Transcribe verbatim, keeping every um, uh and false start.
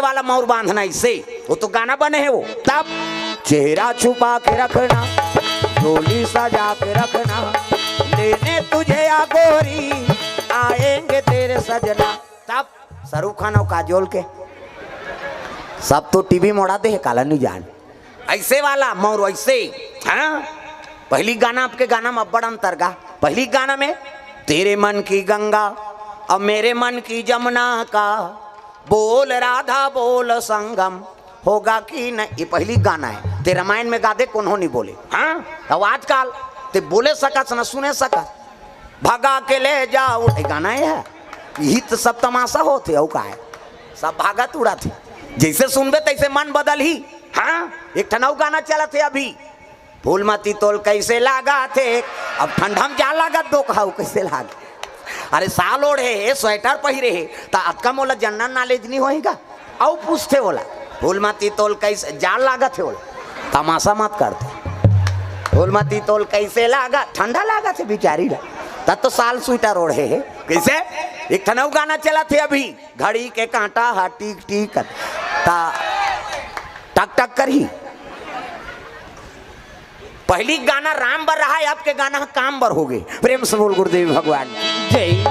वाला मौर बांधना इसे, वो तो गाना बने है वो। तब चेहरा छुपा के रखना, झोली सजा के रखना, लेने तुझे आ गोरी, आएंगे तेरे सजना। तब शाहरुख खान और काजोल के सब तो टीवी मोड़ा दे है, काला नहीं जान। ऐसे वाला मौर वैसे। हाँ, पहली गाना आपके गाना में अब्बड़ अंतर गा। पहली गाना में तेरे मन की गंगा और मेरे मन की जमुना का, बोल राधा बोल संगम होगा कि नहीं, ये पहली गाना है। ते रामायण में गा दे, कोनो नहीं बोले। हाँ, अब आजकल ते बोले सकस न सुने सकस। भगा के ले जाओ, ये गाना है। यही तो सब तमाशा होते, अउ का है? सब भागत उड़त हे। जैसे सुनबे तैसे मन बदलही। हाँ, एक ठन अउ गाना चलत हे अभी, फूलमती तोल कैसे लागत हे। अब ठंडा में जा लागत दो कहाऊ कैसे लाग। अरे साल ओढ़े हे, स्वेटर पहिरे हे, त अतका मोला जनरल नॉलेज नहीं होएगा। अउ पूछते बोला, फूलमती तोल कैसे जाड़ लागत हे बोला, तमाशा मत करते। फूलमती तोल कैसे लागत, ठंडा लागत हे बिचारी ला। तब तो साल स्वेटर ओढ़े हे। कैसे? एक ठन अउ गाना चलत हे अभी, घड़ी के कांटा हा टीक टीक ता टक टक करही। पहली गाना राम बर रहा है, आपके गाना काम बर हो गए। प्रेम से बोल गुरुदेव भगवान। जय।